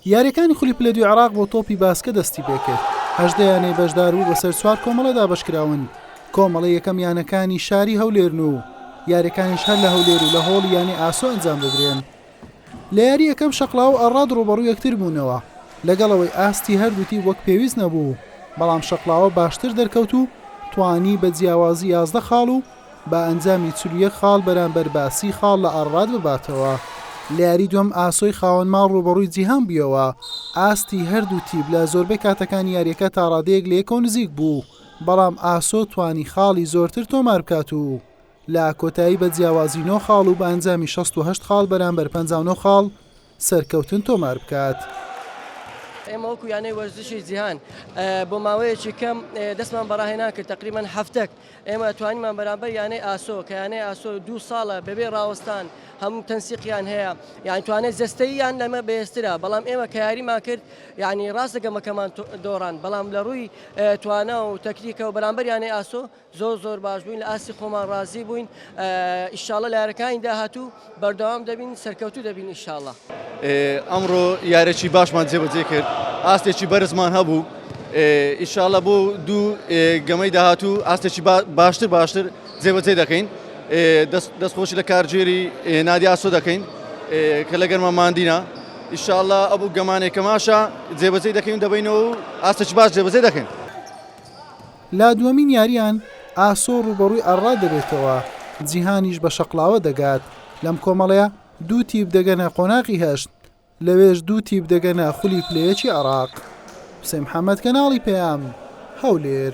یاریەکانی خولی پلە دووی عێراق بۆ تۆپی باسکە دەستی پێکرد، 18 یانەی بەشداربوو بەسەر چوار کۆمەڵە دابەشکراون، کۆمەڵەی یەکەم یانەکانی شاری هەولێرن و یاریەکانیش هەر لە هەولێر و لە هۆڵی یانەی ئاسۆ ئەنجام دەدرێن. لە یاری یەکەم شەقڵاوە و ئەڕاد ڕووبەڕوو یەکتر بوونەوە، لەگەڵ ئەوەی ئاستی هەردوو تیپ وەک پێویست نەبوو، بەڵام شەقڵاوە باشتر دەرکەوت و توانی بە جیاوازی 11 خاڵ و بە ئەنجامی 41 خاڵ بەرامبەر بە 30 خاڵ لە ئاڕڕاد بباتەوە. لە یاری دووەم ئاسۆی خاوەن ماڵ ڕووبەڕووی جیهان بوویەوە، ئاستی هەردوو تیپ لە زۆربەی کاتەکانی یارییەکە تاڕادەیەک لەیەکەوە نزیک بوو، بەڵام ئاسۆ توانی خاڵی زۆرتر تۆمار بکات و لە کۆتایی بە جیاوازی نۆ خاڵ و بە ئەنجامی 68 خاڵ بەرامبەر 59 خاڵ سەرکەوتن تۆمار بکات. ئێمە وەکو یانەی وەرزشی جیهان بۆ ماوەیەکی کەم دەستمان بە ڕاهێنان کرد تەقریبەن هەفتەک ئێمە توانیمان بەرامبەر یانەی ئاسۆ کە یانەی ئاسۆ دوو ساڵە بەبێ ڕاوەستان هەموو تەنسیقیان هەیە یان توانای جەستەییان لەمە بەهێزترە بەڵام ئێمە کە یاریمان کرد یعنی ڕاستە گەمەکەمان دۆڕان بەڵام لە ڕووی توانا و تەکنیکەوە بەرامبەر یانەی ئاسۆ زۆر زۆر باش بووین لە ئاستی خۆمان ڕازی بووین ئیشاڵە لە یارەکانی داهاتوو بەردەوام دەبین سەرکەوتوو دەبین ئیشاڵە. ئەمڕۆ یارێکی باشمان جێبەجێ کرد ئاستێکی بەرزمان هەبوو ئیشاڵە بۆ دوو گەمەی داهاتوو ئاستێکی باشتر باشتر جێبەجێ دەکەین دەستخۆشی لە کارگێری نادی ئاسۆ دەکەین کە لە گەرمە ماندینە ئیشاڵە ئەبوو گەمانێکە ماشە جێبەجێ دەکەین دەبینەوە و ئاستێکی باش جێبەجێ دەکەین. لە دووەمین یارییان ئاسۆ رووبەڕووی ئەڕڕا دەبێتەوە، جیهانیش بە شەقڵاوە دەگات، لەم کۆمەڵەیە دوو تیپ دەگەنە قۆناغی هەشت، لەوێش دوو تیپ دەگەنە خولی پلە یەکی عێراق. حوسێن محەمەد، کەناڵی پەیام، هەولێر.